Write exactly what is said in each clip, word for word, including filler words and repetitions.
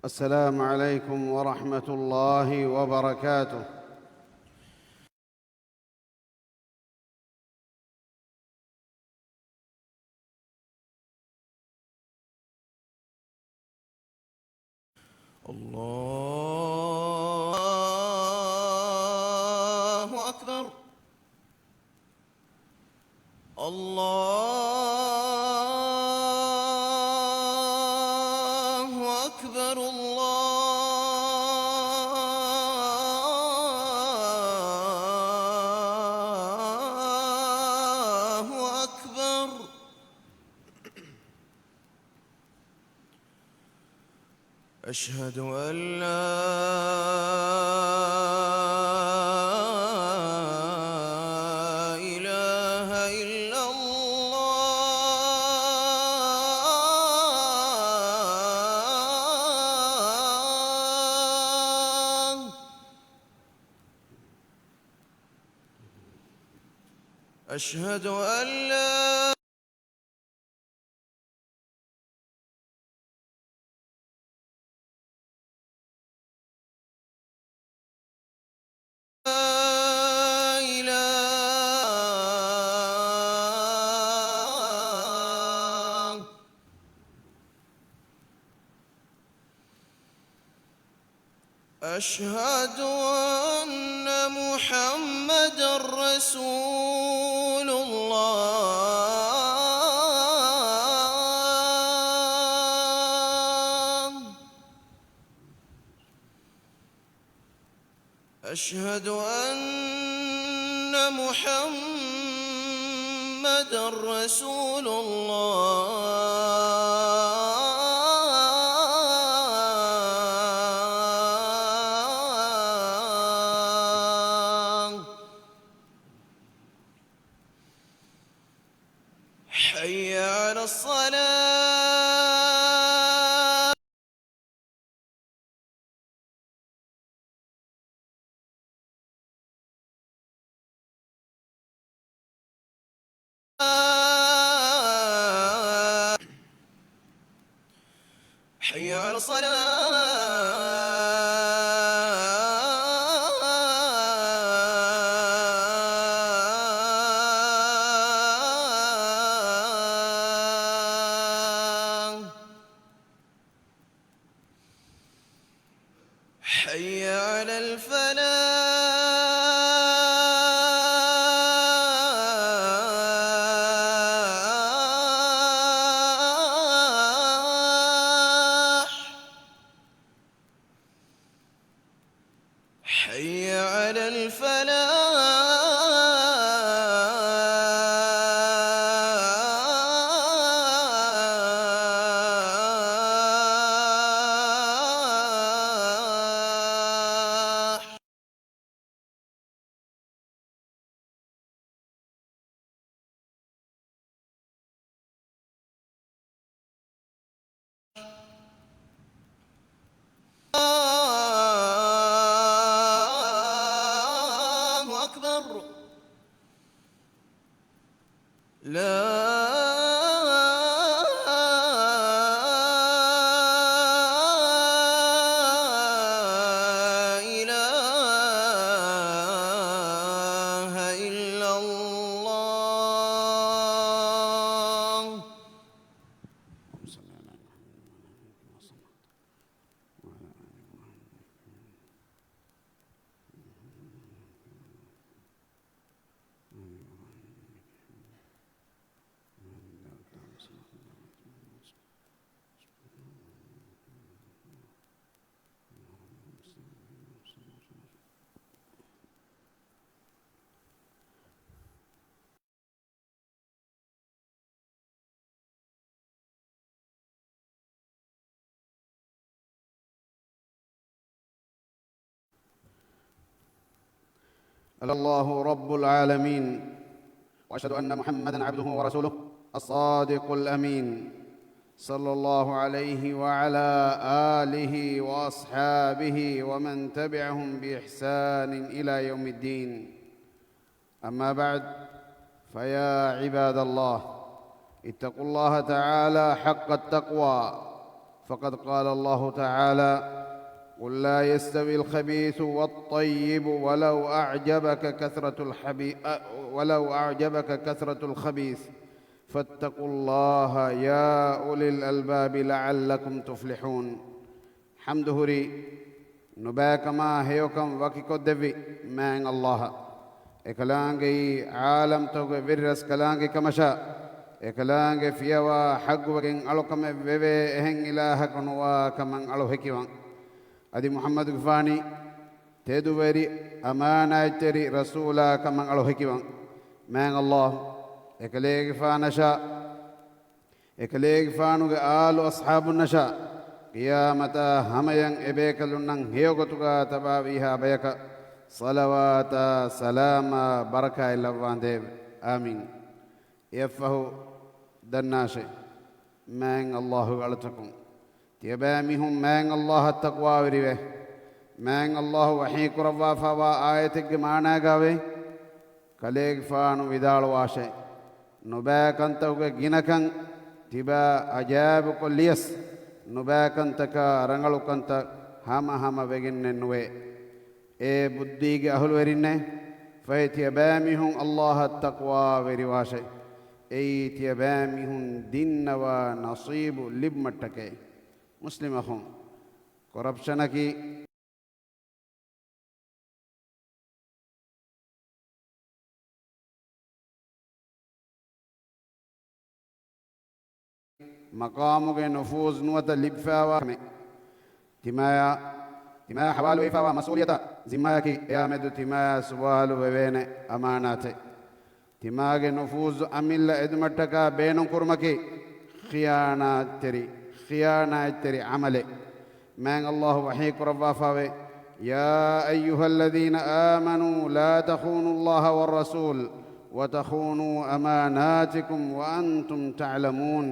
السلام عليكم ورحمة الله وبركاته. الله أكبر. الله أكبر، الله أكبر. أشهد أن لا إله إلا الله. أشهد أن لا إله. أشهد أن محمدا رسول الله. أشهد أن محمدا رسول الله. حي على الصلاة. حي على الصلاة. حي على الفلاح. حي على الفلاح. الله أكبر. لا إله إلا الله. الله رب العالمين، وأشهد أن محمدا عبده ورسوله الصادق الأمين، صلى الله عليه وعلى آله وأصحابه ومن تبعهم بإحسان إلى يوم الدين. أما بعد، فيا عباد الله، اتقوا الله تعالى حق التقوى، فقد قال الله تعالى: قل لا يستوي الخبيث والطيب ولو أعجبك كثرة الحبي-، أ-، ولو أعجبك كثرة الخبيث فاتقوا الله يا أولي الألباب لعلكم تفلحون. ޙަމްދު ހުރީ ނުބައިކަމާ ހެޔޮކަން ވަކިކޮށްދެއްވި މާތް ﷲ އަށް. އެކަލާނގެއީ ޢާލަމްތަކުގެ ވެރިރަސްކަލާނގެ ކަމަށާ، އެކަލާނގެ ފިޔަވާ ޙައްޤުވެގެން އަޅުކަމެއް ވެވޭ އެހެން އިލާހަކު ނުވާ ކަމަށް އަޅު ހެކިވަން. އަދި މުޙައްމަދުގެފާނީ ތެދުވެރި އަމާނާތްތެރި ރަސޫލާ ކަމަށް އަޅު ހެކިވަން. މާތް ﷲ އެކަލޭގެފާނަށާ، އެކަލޭގެފާނުގެ އާލު އަޞްޙާބުންނަށާ، ޤިޔާމަތާ ހަމަޔަށް އެބޭކަލުންނަށް ހެޔޮގޮތުގާ ތަބާވީހާ ބަޔަކަށް ޞަލަވާތާ ސަލާމާ ބަރަކާތް ލައްވާނދޭވެ. އާމީން. އެއަށްފަހު ދަންނާށޭ، މާތް ﷲ ގެ އަޅުތަކުން، ތިޔަބައިމީހުން މާތް ﷲ އަށް ތަޤްވާވެރިވޭ. މާތް ﷲ ވަޙީ ކުރައްވާފައިވާ އާޔަތެއްގެ މާނާގާވޭ، ކަލޭގެފާނު ވިދާޅުވާށޭ، ނުބައި ކަންތަކުގެ ގިނަކަން ތިބާ އަޖާއިބުކޮށްލިޔަސް، ނުބައި ކަންތަކާ ރަނގަޅު ކަންތައް ހަމަހަމަ ވެގެންނެއް ނުވޭ. އޭ ބުއްދީގެ އަހުލުވެރިންނޭ! ފަހެ ތިޔަބައިމީހުން ﷲ އަށް ތަޤްވާވެރިވާށޭ. އެއީ ތިޔަބައިމީހުން ދިންނަވާ ނަޞީބު ލިބުމަށްޓަކައި. މުސްލިމް އަޚުން، ކޮރަޕްޝަނަކީ މަޤާމުގެ ނުފޫޒު ނުވަތަ ލިބިފައިވާ ކަމެއް. ތިމާޔާ، ތިމާޔާ ޙަވާލުވެފައިވާ މަސްއޫލިއްޔަތާ ޒިންމާއަކީ އެއާ މެދު ތިމާޔާ ސުވާލު ވެވޭނެ އަމާނާތެއް. ތިމާގެ ނުފޫޒު އަމިއްލަ އެދުމަށްޓަކާ ބޭނުންކުރުމަކީ ޚިޔާނާތްތެރި، ޚިޔާނާތްތެރި ޢަމަލެއް. މާތް ﷲ ވަޙީ ކުރައްވާފައިވޭ، يا أيها الذين آمنوا لا تخونوا الله والرسول وتخونوا أماناتكم وأنتم تعلمون.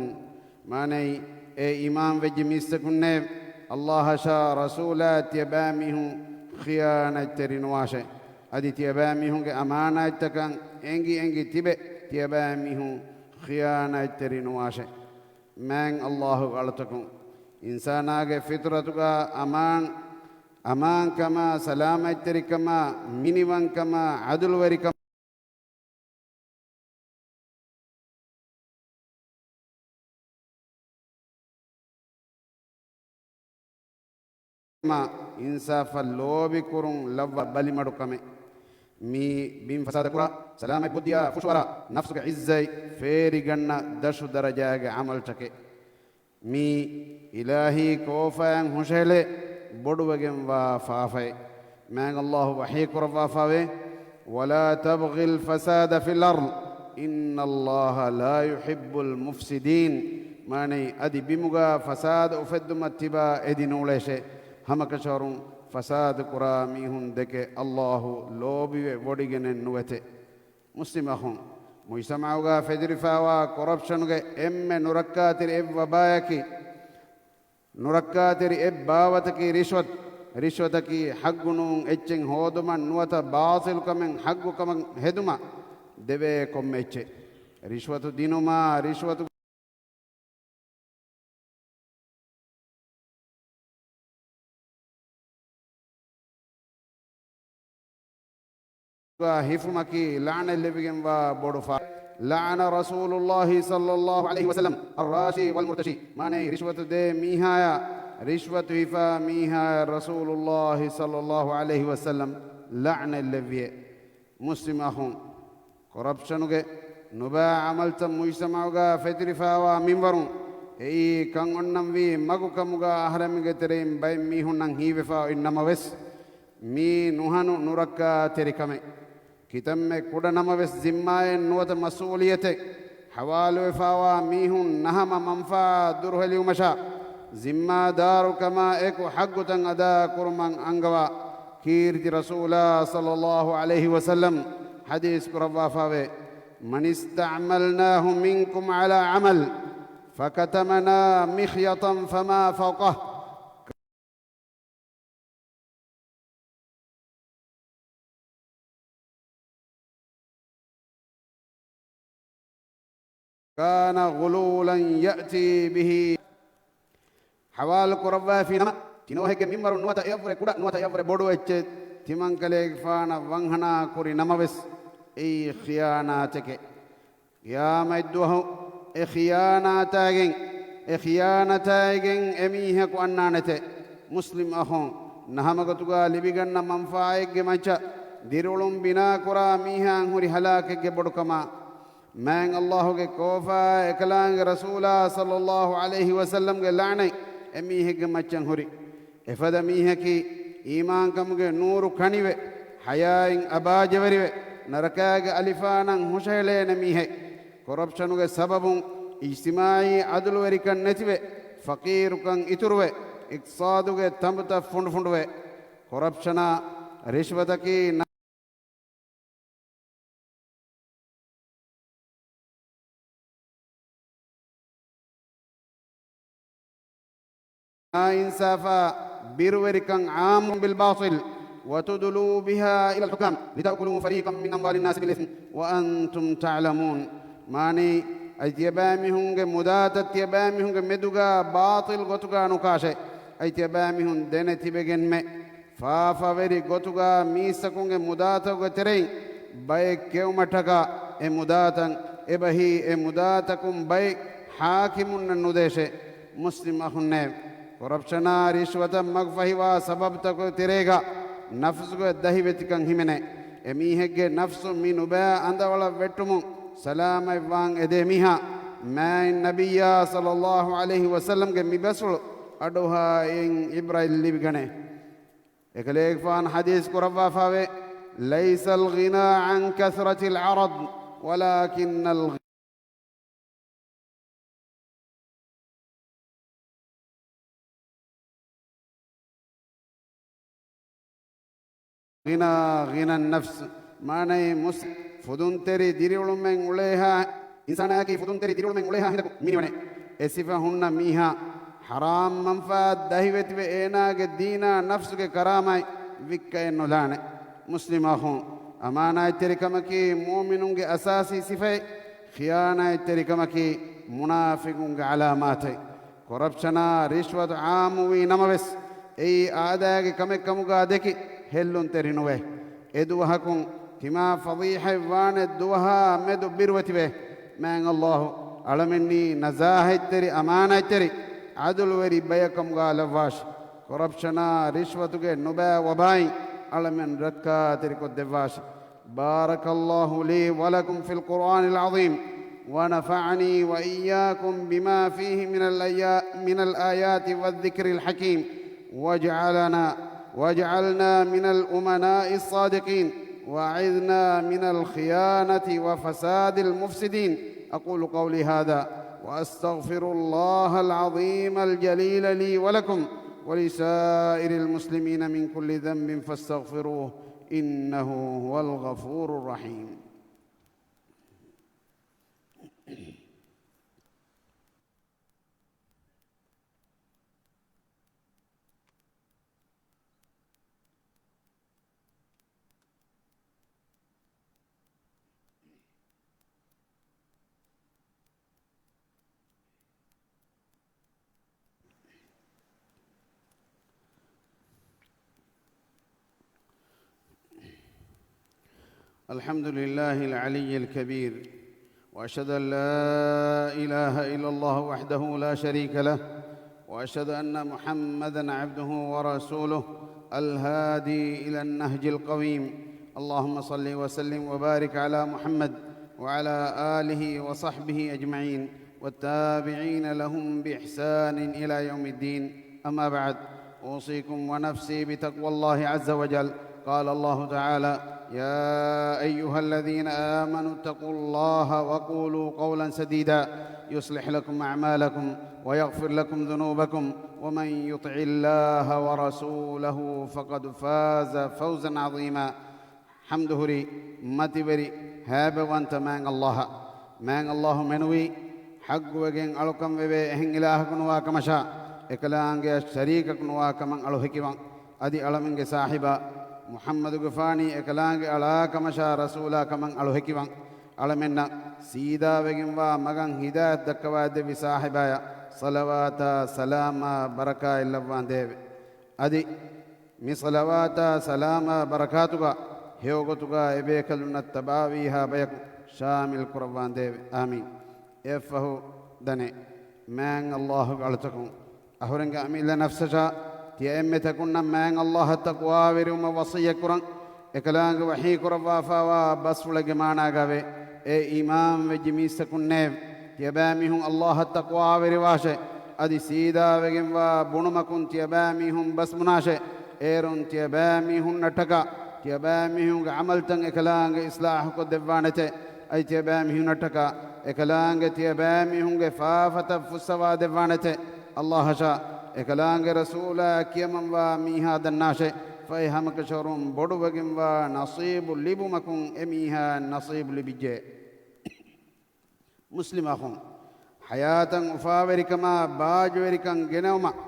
މާނައީ، އޭ އީމާން ވެއްޖެ މީސްތަކުންނޭ، ﷲ އަށާ ރަސޫލާ ތިޔަބައިމީހުން ޚިޔާނާތްތެރި ނުވާށޭ. އަދި ތިޔަބައިމީހުންގެ އަމާނާތްތަކަށް އެނގި އެނގި ތިބެ، ތިޔަބައިމީހުން ޚިޔާނާތްތެރި ނުވާށޭ. މާތް ﷲ ގެ އަޅުތަކުން، އިންސާނާގެ ފިޠުރަތުގަ އަމާން، އަމާންކަމާ، ސަލާމަތްތެރިކަމާ، މިނިވަންކަމާ، ޢަދުލުވެރިކަމާ، އިންސާފަށް ލޯބިކުރުން ލައްވާ ބަލިމަޑުކަމެއް. މީ ބިން ފަސާދަކުރާ، ސަލާމަތް ބުއްދިއާ ފުށުއަރާ، ނަފްސުގެ ޢިއްޒަތް ފޭރިގަންނަ ދަށު ދަރަޖާގެ ޢަމަލުތަކެއް. މީ އިލާހީ ކޯފާއިން ހުށަހެޅޭ ބޮޑުވެގެންވާ ފާފައެއް. މާތް ﷲ ވަޙީ ކުރައްވާފައިވޭ، ولا تبغوا الفساد في الأرض إن الله لا يحب المفسدين. މާނައީ، އަދި ބިމުގަ ފަސާދަ އުފެއްދުމަށް ތިބާ އެދި ނޫޅޭށޭ. ހަމަކަށަވަރުން ފަސާދަ ކުރާ މީހުން ދެކެ ﷲ ލޯބިވެ ވޮޑިގެނެއް ނުވެތެ. މުސްލިމް އަޚުން، މުޖްތަމަޢުގަ ފެތުރިފައިވާ ކޮރަޕްޝަނުގެ އެންމެ ނުރައްކާތެރި އެއް ވަބާއަކީ، ނުރައްކާތެރި އެއް ބާވަތަކީ ރިޝްވަތު. ރިޝްވަތަކީ ޙައްޤު ނޫން އެއްޗެއް ހޯދުމަށް ނުވަތަ ބާޠިލު ކަމެއް ޙައްޤު ކަމަށް ހެދުމަށް ދެވޭ ކޮންމެ އެއްޗެއް. ރިޝްވަތު ދިނުމާ، ރިޝްވަތު ހިފުމަކީ ލަޢްނަތް ލެއްވިގެންވާ ބޮޑު ފާ. لعن رسول الله صلى الله عليه وسلم الراشي والمرتشي. މާނައީ، ރިޝްވަތު ދޭ މީހާޔާ، ރިޝްވަތު ހިފާ މީހާޔަށް ރަސޫލުﷲ ޞައްލަﷲ ޢަލައިހި ވަސައްލަމް ލަޢްނަތް ލެއްވިއޭ. މުސްލިމް އަޚުން، ކޮރަޕްޝަނުގެ ނުބައި ޢަމަލްތައް މުޖްތަމަޢުގަ ފެތުރިފައިވާ މިންވަރުން، އެއީ ކަން އޮންނަންވީ މަގު ކަމުގަ އަހަރެމެންގެ ތެރެއިން ބައެއް މީހުންނަށް ހީވެފަ އޮތް ނަމަވެސް، މީ ނުހަނު ނުރައްކާތެރި ކަމެއް. ކިތަންމެ ކުޑަ ނަމަވެސް ޒިންމާއެއް ނުވަތަ މަސްއޫލިއްޔަތެއް ހަވާލުވެފައިވާ މީހުން ނަހަމަ މަންފާ ދުރުހެލިވުމަށާ، ޒިންމާދާރުކަމާ އެކު ޙައްޤުތައް އަދާކުރުމަށް އަންގަވާ، ކީރިތި ރަސޫލާ ޞައްލަﷲ ޢަލައިހި ވަސައްލަމް ޙަދީޘް ކުރައްވާފައިވޭ، من استعملناه منكم على عمل فكتمنا مخيطا فما فوقه كان غلولا يأتي به. ޙަވާލު ކުރައްވައިފި ނަމަ، ތިނަވަހެއްގެ މިންވަރު ނުވަތަ އެއަށްވުރެ ކުޑަ، ނުވަތަ އެއަށްވުރެ ބޮޑު އެއްޗެއް ތިމަންކަލޭގެފާނަށް ވަންހަނާ ކުރި ނަމަވެސް، އެއީ ޚިޔާނާތެކޭ. ޤިޔާމަތްދުވަހު އެ ޚިޔާނާތާގެން، އެ ޚިޔާނަތާގެން އެމީހަކު އަންނާނެތެ. މުސްލިމް އަޚުން، ނަހަމަގޮތުގަ ލިބިގަންނަ މަންފާއެއްގެ މައްޗަށް ދިރިއުޅުން ބިނާކުރާ މީހާއަށް ހުރި ހަލާކެއްގެ ބޮޑުކަމާ، މާތް ﷲ ގެ ކޯފާ އެކަލާނގެ ރަސޫލާ ޞައްލައްލާހު ޢަލައިހި ވަސައްލަމްގެ ލަޢްނަތް އެމީހެއްގެ މައްޗަށް ހުރި. އެފަދަ މީހަކީ އީމާންކަމުގެ ނޫރު ކަނިވެ، ޙަޔާއިން އަބާޖެވެރިވެ، ނަރަކާގެ އަލިފާނަށް ހުށަހެޅޭނެ މީހެއް. ކޮރަޕްޝަނުގެ ސަބަބުން އިޖްތިމާޢީ ޢަދުލުވެރިކަން ނެތިވެ، ފަޤީރުކަން އިތުރުވެ، އިޤްތިޞާދުގެ ތަނބުތައް ފުނޑުފުނޑުވެ، ކޮރަޕްޝަނާ، ރިޝްވަތަކީ ނާއިންސާފާ، ބިރުވެރިކަން، عامون بالباطل وتدلوا بها إلى الحكام لتأكلوا فريقا من أموال الناس بالإثم وأنتم تعلمون. މާނައީ، އަދި ތިޔަބައިމީހުންގެ މުދާތައް ތިޔަބައިމީހުންގެ މެދުގަ ބާޠިލް ގޮތުގަ ނުކާށޭ. އަދި ތިޔަބައިމީހުން ދެނެތިބެގެންމެ ފާފަވެރި ގޮތުގަ މީސްތަކުންގެ މުދާތަކުގެ ތެރެއިން ބައެއް ކެއުމަށްޓަކާ އެ މުދާތައް އެބަހީ، އެ މުދާތަކުން ބައެއް ޙާކިމުންނަށް ނުދޭށޭ. މުސްލިމް އަޚުންނޭ، ކޮރަޕްޝަނާ ރިޝްވަތަށް މަގުފަހިވާ ސަބަބުތަކުގެ ތެރޭގަ ނަފްސުގެ ދަހިވެތިކަން ހިމެނޭ. އެމީހެއްގެ ނަފްސު މި ނުބައި އަނދަވަޅަށް ވެއްޓުމުން ސަލާމަތްވާން އެދޭ މީހާ، މާތް ނަބިއްޔާ ޞައްލައްލާހު ޢަލައިހި ވަސައްލަމްގެ މި ބަސްފުޅު އަޑުއަހާ އެއިން ޢިބްރަތް ލިބިގަނޭ. އެކަލޭގެފާނު ޙަދީޘް ކުރައްވާފާވޭ، ليس الغنى عن كثرة العرض ولكن الغنى غنى النفس. މާނައީ މުސް، ފުދުންތެރި ދިރިއުޅުމެއް އުޅޭހާ، އިންސާނާއަކީ ފުދުންތެރި ދިރިއުޅުމެއް އުޅޭހާ ހިނދަކު މިނިވަނޭ. އެ ސިފަ ހުންނަ މީހާ، ޙަރާމް މަންފާއަށް ދަހިވެތިވެ އޭނާގެ ދީނާ ނަފްސުގެ ކަރާމާތް ވިއްކައެއް ނުލާނެ. މުސްލިމް އަޚުން، އަމާނާތްތެރިކަމަކީ މުއުމިނުންގެ އަސާސީ ސިފައެއް، ޚިޔާނާތްތެރިކަމަކީ މުނާފިޤުންގެ ޢަލާމާތެއް. ކޮރަޕްޝަނާ، ރިޝްވަތު ޢާއްމުވީ ނަމަވެސް، އެއީ އާދައިގެ ކަމެއް ކަމުގަ ދެކި ހެއްލުންތެރި ނުވޭ. އެ ދުވަހަކުން ތިމާ ފަޟީޙަތްވާނެ ދުވަހާ މެދު ބިރުވެތިވޭ. މާތް ﷲ އަޅަމެންނީ ނަޒާހަތްތެރި، އަމާނާތްތެރި، ޢަދުލުވެރި ބަޔަކަމުގަ ލައްވާށި. ކޮރަޕްޝަނާ، ރިޝްވަތުގެ ނުބައި ވަބާއިން އަޅަމެން ރައްކާތެރިކޮށްދެއްވާށި. بارك الله لي ولكم في القرآن العظيم، ونفعني وإياكم بما فيه من الآيا-، من الآيات والذكر الحكيم، واجعلنا، واجعلنا من الأمناء الصادقين، وأعذنا من الخيانة وفساد المفسدين. أقول قولي هذا، وأستغفر الله العظيم الجليل لي ولكم ولسائر المسلمين من كل ذنب فاستغفروه، إنه هو الغفور الرحيم. الحمد لله العلي الكبير، وأشهد أن لا إله إلا الله وحده لا شريك له، وأشهد أن محمدا عبده ورسوله الهادي إلى النهج القويم. اللهم صل وسلم وبارك على محمد وعلى آله وصحبه أجمعين والتابعين لهم بإحسان إلى يوم الدين. أما بعد، أوصيكم ونفسي بتقوى الله عز وجل. قال الله تعالى: يا أيها الذين آمنوا اتقوا الله وقولوا قولا سديدا يصلح لكم أعمالكم ويغفر لكم ذنوبكم ومن يطع الله ورسوله فقد فاز فوزا عظيما. ޙަމްދު ހުރީ މަތިވެރި ހައިބަވަންތަ މާތް ﷲ އަށް. މާތް ﷲ މެނުވީ ޙައްޤުވެގެން އަޅުކަން ވެވޭ އެހެން އިލާހަކު ނުވާ ކަމަށާ، އެކަލާނގެއަށް ޝަރީކަކު ނުވާ ކަމަށް އަޅު ހެކިވަން. އަދި އަޅަމެންގެ ސާހިބާ މުޙައްމަދުގެފާނީ އެކަލާނގެ އަޅާ ކަމަށާ ރަސޫލާ ކަމަށް އަޅު ހެކިވަން. އަޅަމެންނަށް ސީދާވެގެންވާ މަގަށް ހިދާޔަތް ދައްކަވައިދެއްވި ސާހިބާޔަށް ޞަލަވާތާ ސަލާމާ ބަރަކާތްލައްވާނދޭވެ. އަދި މި ޞަލަވާތާ ސަލާމާ ބަރަކާތުގަ ހެޔޮގޮތުގަ އެބޭކަލުންނަށް ތަބާވީހާ ބަޔަކު ޝާމިލް ކުރައްވާނދޭވެ. އާމީން. އެއަށްފަހު ދަނެ، މާތް ﷲ ގެ އަޅުތަކުން އަހުރެންގެ އަމިއްލަ ނަފްސަށާ ތިޔަ އެންމެ ތަކުންނަށް މާތް ﷲ އަށް ތަޤްވާވެރިވުމަށް ވަޞިއްޔަތް ކުރަން. އެކަލާނގެ ވަޙީ ކުރައްވާފާވާ ބަސްފުޅެއްގެ މާނާގައިވޭ، އޭ އީމާން ވެއްޖި މީސްތަކުންނޭވެ! ތިޔަބައިމީހުން ﷲ އަށް ތަޤްވާވެރިވާށޭ! އަދި ސީދާވެގެންވާ ބުނުމަކުން ތިޔަބައިމީހުން ބަސްބުނާށޭ! އޭރުން ތިޔަބައިމީހުންނަށްޓަކާ ތިޔަބައިމީހުންގެ ޢަމަލުތައް އެކަލާނގެ އިޞްލާޙުކޮށް ދެއްވާނެތޭ! އަދި ތިޔަބައިމީހުންނަށްޓަކާ އެކަލާނގެ ތިޔަބައިމީހުންގެ ފާފަތައް ފުއްސަވާ ދެއްވާނެތޭ! ﷲ އަށާ އެކަލާނގެ ރަސޫލާ ކިޔަމަންވާ މީހާ ދަންނާށޭ! ފަހެ ހަމަކަށަވަރުން ބޮޑުވެގެންވާ ނަޞީބު ލިބުމަކުން އެމީހާ ނަޞީބު ލިބިއްޖެ. މުސްލިމް އަޚުން، ޙަޔާތަށް އުފާވެރިކަމާ ބާއްޖަވެރިކަން ގެނައުމަށް،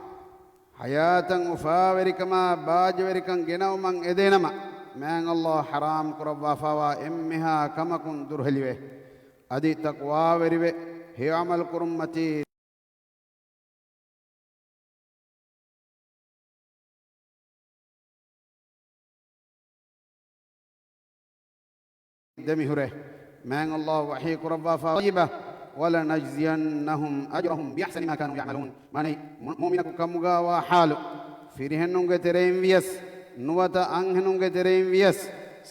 ޙަޔާތަށް އުފާވެރިކަމާ ބާއްޖަވެރިކަން ގެނައުމަށް އެދޭނަމަ، މާތް ﷲ ޙަރާމް ކުރައްވާފާވާ އެންމެހާ ކަމަކުން ދުރުހެލިވެ، އަދި ތަޤްވާވެރިވެ، ހެޔޮ ޢަމަލު ކުރުންމަތީ ދެމިހުރޭ. މާތް ﷲ ވަޙީ ކުރައްވާފާ، ވަލަނަޖްޒިޔަންނަހުމް އަޖްރަހުމް ބިއަޙްސަނި މާ ކާނޫ ޔަޢްމަލޫން. މާނައީ، މު-، މުއުމިނަކު ކަމުގައިވާ ޙާލު، ފިރިހެނުންގެ ތެރެއިން ވިޔަސް، ނުވަތަ އަންހެނުންގެ ތެރެއިން ވިޔަސް،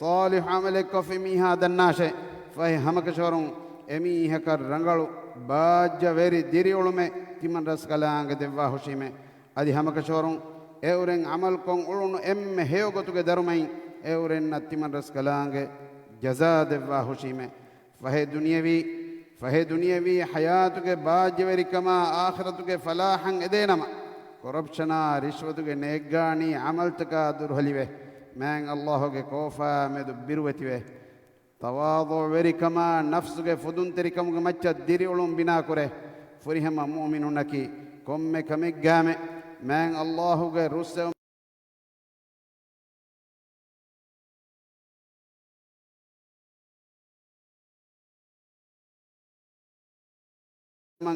ޞާލިޙު ޢަމަލެއްކޮށްފި މީހާ ދަންނާށޭ! ފަހެ ހަމަކަށަވަރުން އެމީހަކަށް ރަނގަޅު، ބާއްޖަވެރި ދިރިއުޅުމެއް ތިމަންރަސްކަލާނގެ ދެއްވާ ހުށީމޭ. އަދި ހަމަކަށަވަރުން އެއުރެން ޢަމަލުކޮށް އުޅުނު އެންމެ ހެޔޮ ގޮތުގެ ދަރުމައިން އެއުރެންނަށް ތިމަންރަސްކަލާނގެ ޖަޒާ ދެއްވާ ހުށީމޭ. ފަހެ ދުނިޔެވީ، ފަހެ ދުނިޔެވީ ޙަޔާތުގެ ބާއްޖަވެރިކަމާ އާޚިރަތުގެ ފަލާޙަށް އެދޭނަމަ، ކޮރަޕްޝަނާ ރިޝްވަތުގެ ނޭއްގާނީ ޢަމަލުތަކާ ދުރުހެލިވެ، މާތް ﷲ ގެ ކޯފާ މެދު ބިރުވެތިވެ، ތަވާޟުޢުވެރިކަމާ ނަފްސުގެ ފުދުންތެރިކަމުގެ މައްޗަށް ދިރިއުޅުން ބިނާކުރޭ. ފުރިހަމަ މުއުމިނުންނަކީ ކޮންމެ ކަމެއްގައިމެ މާތް ﷲ ގެ ރުއްސެވުމަށް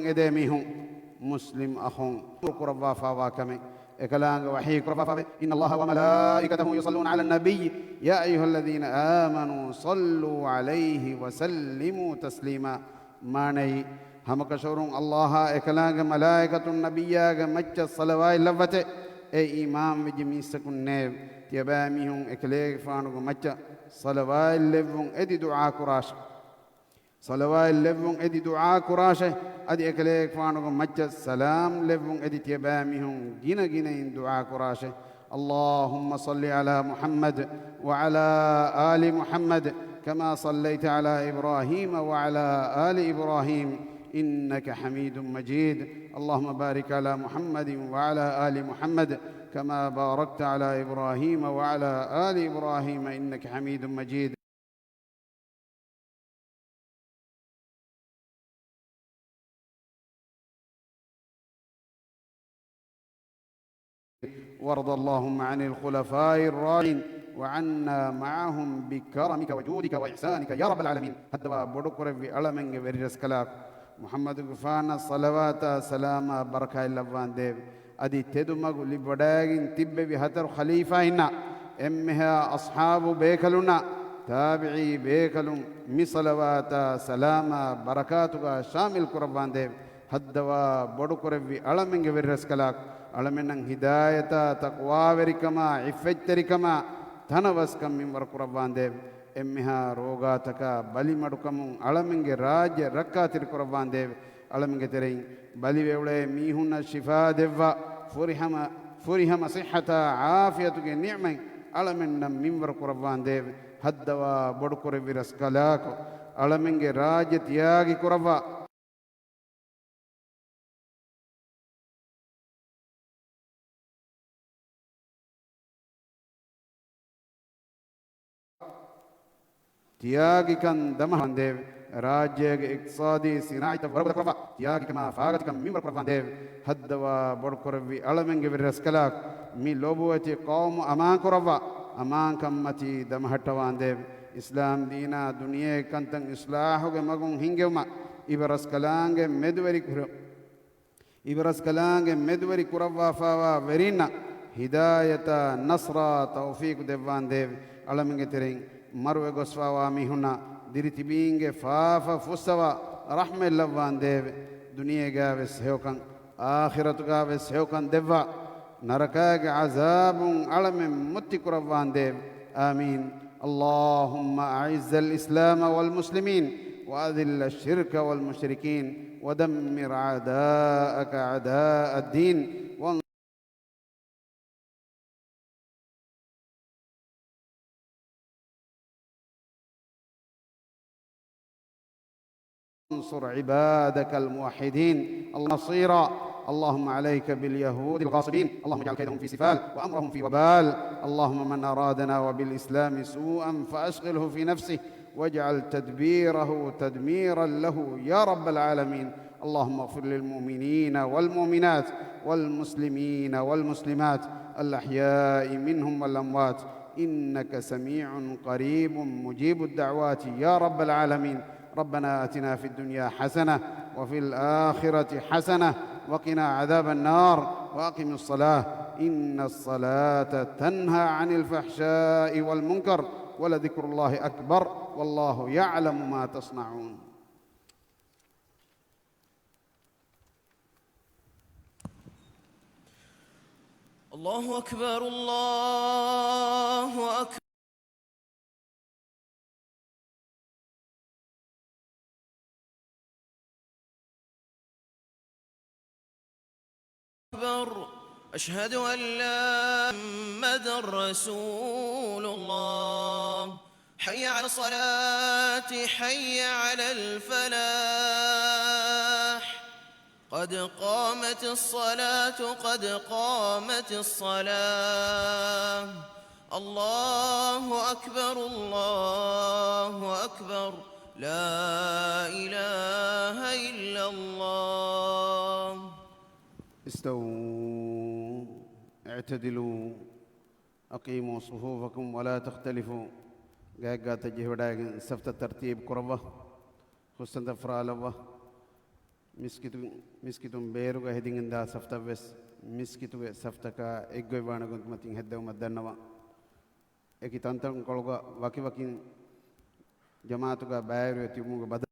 އެދޭ މީހުން. މުސްލިމް އަޚުން ކުރައްވާފާވާ ކަމެއް. އެކަލާނގެ ވަޙީ ކުރައްވާފާވޭ، إن الله وملائكته يصلون على النبي يا أيها الذين آمنوا صلوا عليه وسلموا تسليما. މާނައީ، ހަމަކަށަވަރުން ﷲ އާ އެކަލާނގެ މަލާއިކަތުން ނަބިއްޔާގެ މައްޗަށް ޞަލަވާތް ލައްވަތޭ. އޭ އީމާންވެއްޖެ މީސްތަކުންނޭވެ! ތިޔަބައިމީހުން އެކަލޭގެފާނުގެ މައްޗަށް ޞަލަވާތް ލެއްވުން އެދި ދުޢާ ކުރާށޭ. ޞަލަވާތް ލެއްވުން އެދި ދުޢާ ކުރާށޭ. އަދި އެކަލޭގެފާނުގެ މައްޗަށް ސަލާމް ލެއްވުން އެދި ތިޔަބައިމީހުން ގިނަ ގިނައިން ދުޢާ ކުރާށޭ. اللهم صل على محمد وعلى آل محمد كما صليت على إبراهيم وعلى آل إبراهيم إنك حميد مجيد. اللهم بارك على محمد وعلى آل محمد كما باركت على إبراهيم وعلى آل إبراهيم إنك حميد مجيد. وارض اللهم عن الخلفاء الراشدين وعنا معهم بكرمك وجودك وإحسانك يا رب العالمين. ހައްދަވާ ބޮޑުކުރެއްވި އަޅަމެންގެ ވެރިރަސްކަލާކޮ، މުޙައްމަދުގެފާނަށް ޞަލަވާތާ ސަލާމާ ބަރަކާތްލައްވާނދޭވެ! އަދި ތެދުމަގު ލިބިވަޑައިގެން ތިއްބެވި ހަތަރު ޚަލީފާއިންނާ، އެންމެހާ އަޞްޙާބު ބޭކަލުންނާ، ތާބިޢީ ބޭކަލުން މި ޞަލަވާތާ ސަލާމާ ބަރަކާތުގަ ޝާމިލް ކުރައްވާނދޭވެ! ހައްދަވާ ބޮޑުކުރެއްވި އަޅަމެންގެ ވެރިރަސްކަލާކޮ، އަޅަމެންނަށް ހިދާޔަތާ، ތަޤްވާވެރިކަމާ، ޢިއްފަތްތެރިކަމާ، ތަނަވަސްކަން މިންވަރު ކުރައްވާނދޭވެ! އެންމެހާ ރޯގާތަކާ ބަލިމަޑުކަމުން އަޅަމެންގެ ރާއްޖެ ރައްކާތެރި ކުރައްވާނދޭވެ! އަޅަމެންގެ ތެރެއިން ބަލިވެ އުޅޭ މީހުންނަށް ޝިފާ ދެއްވާ، ފުރިހަމަ، ފުރިހަމަ ޞިއްޙަތާ ޢާފިޔަތުގެ ނިޢުމަތް އަޅަމެންނަށް މިންވަރު ކުރައްވާނދޭވެ! ހައްދަވާ ބޮޑުކުރެއްވި ރަސްކަލާކޮ، އަޅަމެންގެ ރާއްޖެ ތިޔާގި ކުރައްވާ. ތިޔާގިކަން ދަމަހަނދޭވެ! ރާއްޖޭގެ އިޤްތިޞާދީ ސިނާޢަތްތައް ވަރުގަދަ ކުރައްވާ، ތިޔާގިކަމާ ފާގަތިކަން މިންވަރު ކުރައްވާނދޭވެ! ހައްދަވާ ބޮޑުކުރެއްވި އަޅަމެންގެ ވެރިރަސްކަލާކޮ، މި ލޮބުވެތި ޤައުމު އަމާން ކުރައްވާ، އަމާންކަންމަތީ ދަމަހައްޓަވާނދޭވެ! އިސްލާމް ދީނާ ދުނިޔޭގެ ކަންތައް އިޞްލާޙުގެ މަގުން ހިންގެވުމަށް އިބަރަސްކަލާނގެ މެދުވެރިކުރު އިބަރަސްކަލާނގެ މެދުވެރި ކުރައްވާފާވާ ވެރިންނަށް ހިދާޔަތާ، ނަޞްރާ، ތައުފީޤު ދެއްވާނދޭވެ. އަޅަމެންގެ ތެރެއިން މަރުވެ ގޮސްފާވާ މީހުންނާ ދިރިތިބީންގެ ފާފަ ފުއްސަވާ ރަޙްމަތް ލައްވާނދޭވެ. ދުނިޔޭގާވެސް ހެޔޮކަން، އާޚިރަތުގާވެސް ހެޔޮކަން ދެއްވާ، ނަރަކާގެ ޢަޒާބުން އަޅަމެން މުއްތި ކުރައްވާނދޭވެ. آمين. اللهم أعز الإسلام والمسلمين وأذل الشرك والمشركين ودمر أعداءك أعداء الدين وانصر وانصر عبادك الموحدين. اللهم نصيرا. اللهم عليك باليهود الغاصبين. اللهم اجعل كيدهم في سفال وأمرهم في وبال. اللهم من أرادنا وبالإسلام سوءا فأشغله في نفسه واجعل تدبيره تدميرا له يا رب العالمين. اللهم اغفر للمؤمنين والمؤمنات والمسلمين والمسلمات الأحياء منهم والأموات إنك سميع قريب مجيب الدعوات يا رب العالمين. ربنا آتنا في الدنيا حسنة وفي الآخرة حسنة وقنا عذاب النار وأقم الصلاة إن الصلاة تنهى عن الفحشاء والمنكر ولذكر الله أكبر والله يعلم ما تصنعون. الله أكبر، الله أكبر. أكبر. أشهد أن لا محمد رسول الله. حي على الصلاة، حي على الفلاح. قد قامت الصلاة، قد قامت الصلاة. الله أكبر، الله أكبر. لا إله إلا الله. استووا، اعتدلوا، أقيموا صفوفكم ولا تختلفوا. ގާތްގާތަށް ޖެހިވަޑައިގެން ސަފްތައް ތަރްތީބު ކުރައްވާ. ހުސްތަންތައް ފަރާލައްވާ. މިސްކިތު، މިސްކިތުން ބޭރުގަ ހެދިގެންދާ ސަފްތައްވެސް މިސްކިތުގެ ސަފްތަކާ އެއްގޮތްވާނެ ގޮތުމަތިން ހެއްދެވުމަށް ދަންނަވާ. އެކި ތަންތަންކޮޅުގަ ވަކިވަކިން ޖަމާޢަތުގަ ބައިވެރިވެ ތިބުމުގެ ބަދަ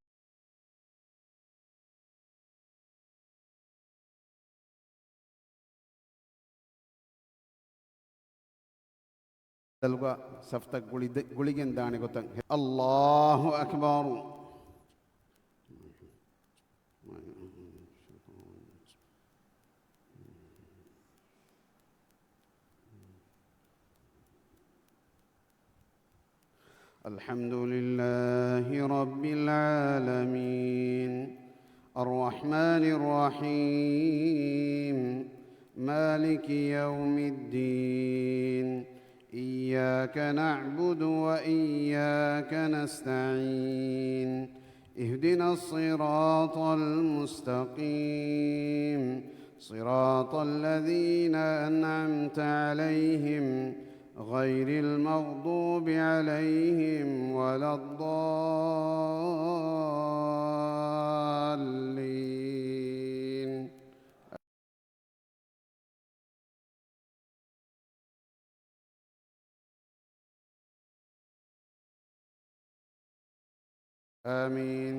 ދަލުގަ ސަފްތައް ގުޅި-، ގުޅިގެން ދާނެ ގޮތަށް. الله أكبر. الحمد لله رب العالمين. الرحمن الرحيم. مالك يوم الدين. إياك نعبد وإياك نستعين. اهدنا الصراط المستقيم. صراط الذين أنعمت عليهم غير المغضوب عليهم ولا الضالين. آمين.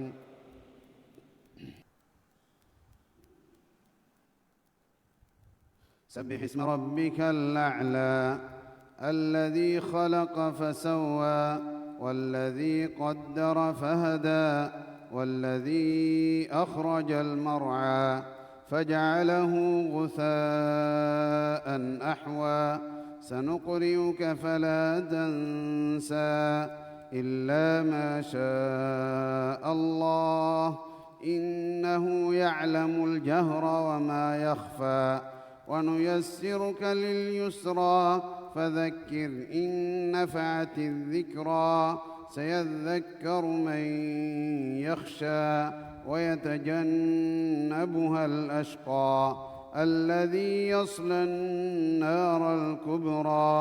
سبح اسم ربك الأعلى. الذي خلق فسوى والذي قدر فهدى والذي أخرج المرعى فجعله غثاء أحوى. سنقرئك فلا تنسى إلا ما شاء الله إنه يعلم الجهر وما يخفى. ونيسرك لليسرى فذكر إن نفعت الذكرى سيذكر من يخشى ويتجنبها الأشقى الذي يصلى النار الكبرى.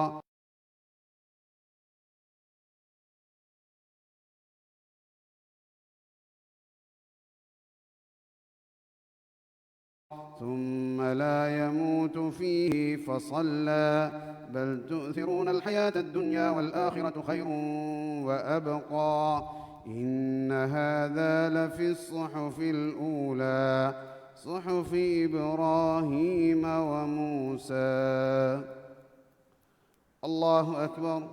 ثم لا يموت فيه فصلى، بل تؤثرون الحياة الدنيا والآخرة خير وأبقى، إن هذا لفي الصحف الأولى، صحف إبراهيم وموسى. الله أكبر.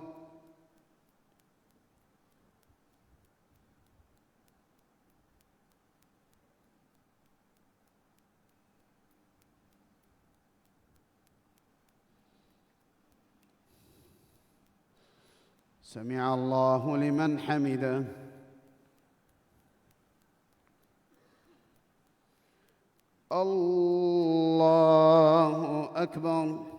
سمع الله لمن حمده. الله أكبر.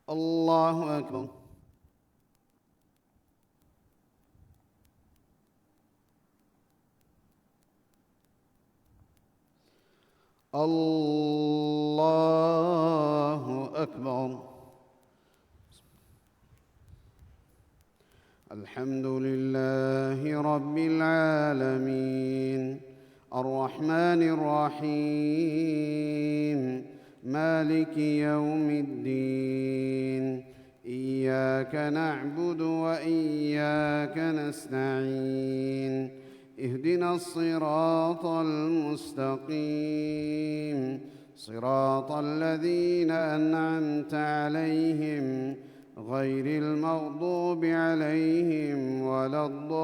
الله أكبر. الله أكبر. الحمد لله رب العالمين. الرحمن الرحيم. مالك يوم الدين. إياك نعبد وإياك نستعين. اهدنا الصراط المستقيم. صراط الذين أنعمت عليهم غير المغضوب عليهم ولا الضالين.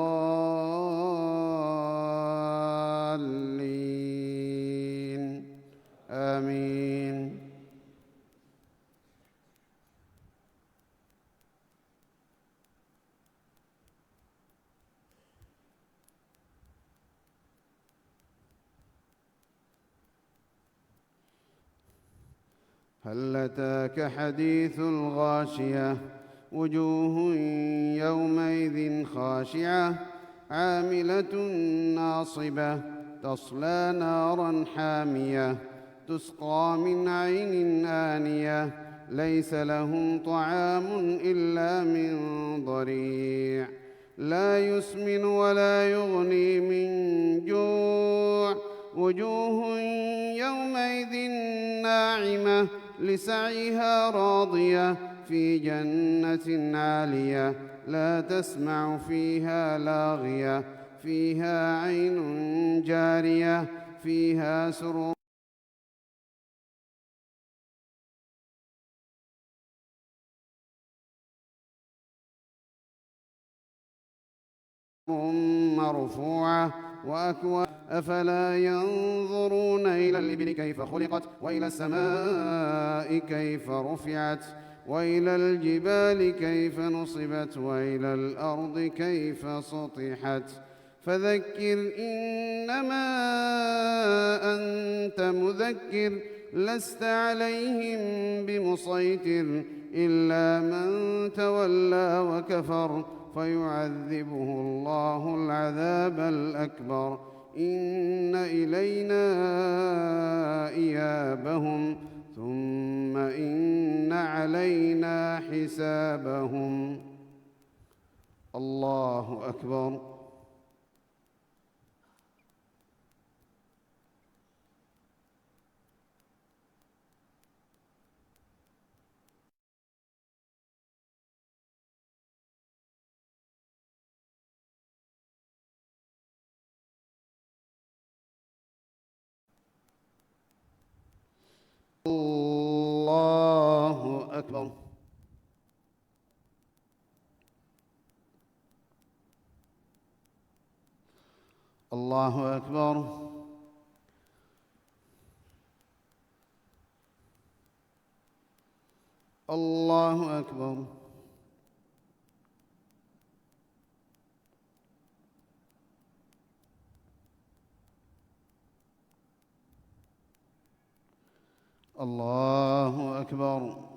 آمين. هل أتاك حديث الغاشية. وجوه يومئذ خاشعة. عاملة ناصبة. تصلى نارا حامية. تسقى من عين آنية. ليس لهم طعام إلا من ضريع. لا يسمن ولا يغني من جوع. وجوه يومئذ ناعمة. لسعيها راضية. في جنة عالية. لا تسمع فيها لاغية. فيها عين جارية. فيها سرر مرفوعة وأكواب. أفلا ينظرون إلى الإبل كيف خلقت وإلى السماء كيف رفعت وإلى الجبال كيف نصبت وإلى الأرض كيف سطحت. فذكر إنما أنت مذكر لست عليهم بمسيطر إلا من تولى وكفر فيعذبه الله العذاب الأكبر إن إلينا إيابهم ثم إن علينا حسابهم. الله أكبر. الله أكبر. الله أكبر. الله أكبر. الله أكبر.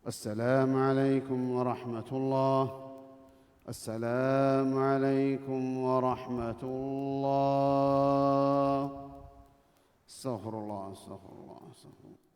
السلام عليكم ورحمة الله. السلام عليكم ورحمة الله. أستغفر الله، أستغفر الله، أستغفر الله.